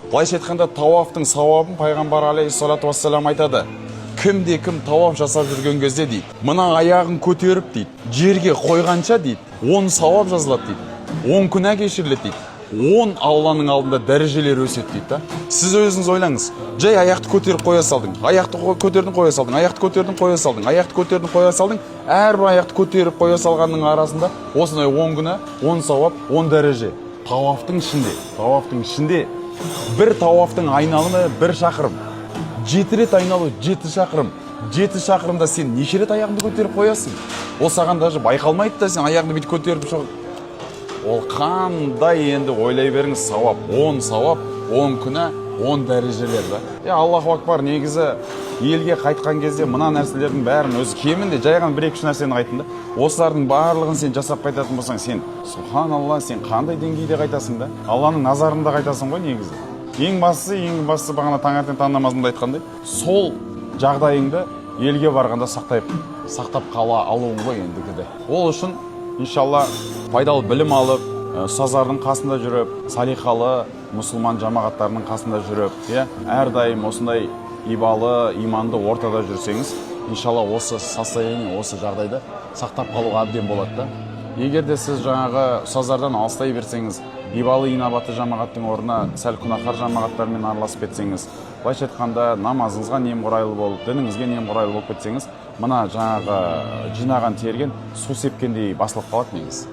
Былайша айтқанда, тауафтың сауабын пайғамбар алейхиссалату уассалам айтады: кімде кім тауаф жасап жүрген кезде, дейді, мына аяғын көтеріп, дейді, жерге қойғанша, дейді, 10 сауап жазылады, дейді, 10 күнә кешіріледі, дейді, 10 Алланың алдында дәрежелері өседі, дейді да. Сіз өзіңіз ойлаңыз: жай аяқты көтеріп қоя салдың, аяқты көтердің, қоя салдың, аяқты көтердің, қоя салдың, аяқты көтердің, қоя салдың. Әрбір аяқты көтеріп қоя салғанның арасында осындай 10 күнә, 10 сауап, 10 дәреже. Тауафтың ішінде, тауафтың ішінде бір тауафтың айналымы 1 шақырым, 7 рет айналу 7 шақырым. 7 шақырымда сен неше рет аяғыңды көтеріп қоясың? Ол саған даже байқалмайды да. Сен аяғыңды бүйтіп көтеріп шығып, ол қандай енді, ойлай беріңіз, сауап: 10 сауап, 10 күнә, 10 дәрежелер да. Е, аллаху акбар! Негізі елге қайтқан кезде мына нәрселердің бәрін, өзі кемінде жай ғана бір екі үш нәрсені айттым да, осылардың барлығын сен жасап қайтатын болсаң, сен, субханалла, сен қандай деңгейде қайтасың да, Алланың назарында қайтасың ғой. Негізі ең бастысы, ең бастысы, бағана таңертең таң намазында айтқандай, сол жағдайыңды елге барғанда сақтап қала алуың ғой ендігіде. Ол үшін, иншалла, пайдалы білім алып, ұстаздардың қасында жүріп, салиқалы мұсылман жамағаттарының қасында жүріп, иә, әрдайым осындай ибалы, иманды ортада жүрсеңіз, иншалла, осы состояние, осы жағдайды сақтап қалуға әбден болады да. Егер де сіз жаңағы ұстаздардан алыстай берсеңіз, ибалы, инабатты жамағаттың орнына сәл күнәһар жамағаттармен араласып кетсеңіз, былайша айтқанда, намазыңызға немқұрайлы болып, дініңізге немқұрайлы болып кетсеңіз, мына жаңағы жинаған терген су сепкендей басылып қалады негізі.